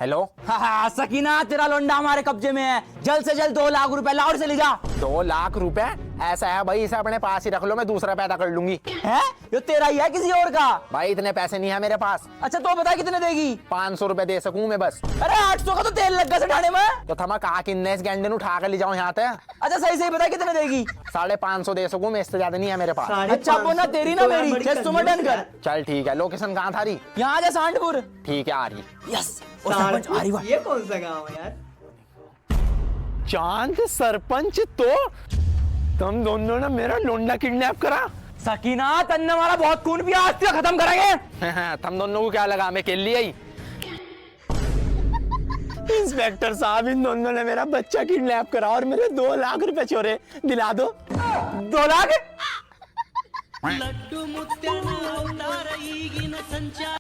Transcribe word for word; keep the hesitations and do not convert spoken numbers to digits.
हेलो। हाँ, हाँ, सकीना, तेरा लोंडा हमारे कब्जे में है, जल्द से जल्द दो लाख रुपए ला और से ले जा। दो लाख रुपए? ऐसा है भाई, इसे अपने पास ही रख लो, मैं दूसरा पैदा कर लूंगी। हैं? यो तेरा ही है किसी और का? भाई, इतने पैसे नहीं है मेरे पास। अच्छा, तो बता, कितने देगी? पाँच सौ रुपए दे सकूं मैं बस। अरे, आठ सौ का तो तेल लग गया से ठाणे में। तो थमा कहा कि इन्ने इस गैंडे नु उठा के ले जाओ यहाँ से। अच्छा, सही सही बता, कितने देगी? साढ़े पाँच सौ दे सकूं मैं, इससे ज्यादा नहीं है मेरे पास। साढ़े पाँच सौ? अच्छा, अब वो ना तेरी ना तो यार, मेरी, बड़ी चल, सुमन, कंजूस done कर। यार। चल ठीक है, location कहाँ थारी? यहाँ जा, सांडपुर। ठीक है, आ रही। Yes, ओ सरपंच, आ रही वाह। ये कौन सा गाँव है यार? चांद सरपंच तो, तुम दोनों ने मेरा लोंडा kidnap करा। सकीना, तन्ने हमारा बहुत खून पिया, आज तो खत्म करेंगे। तुम दोनों को क्या लगा, मैं के लिए ही। इंस्पेक्टर साहब, इन दोनों ने मेरा बच्चा kidnap करा और मेरे दो लाख रुपए चोरे, दिला दो। दो लाख? लड्डू मुत्या ना अवतार ईगिन संचार।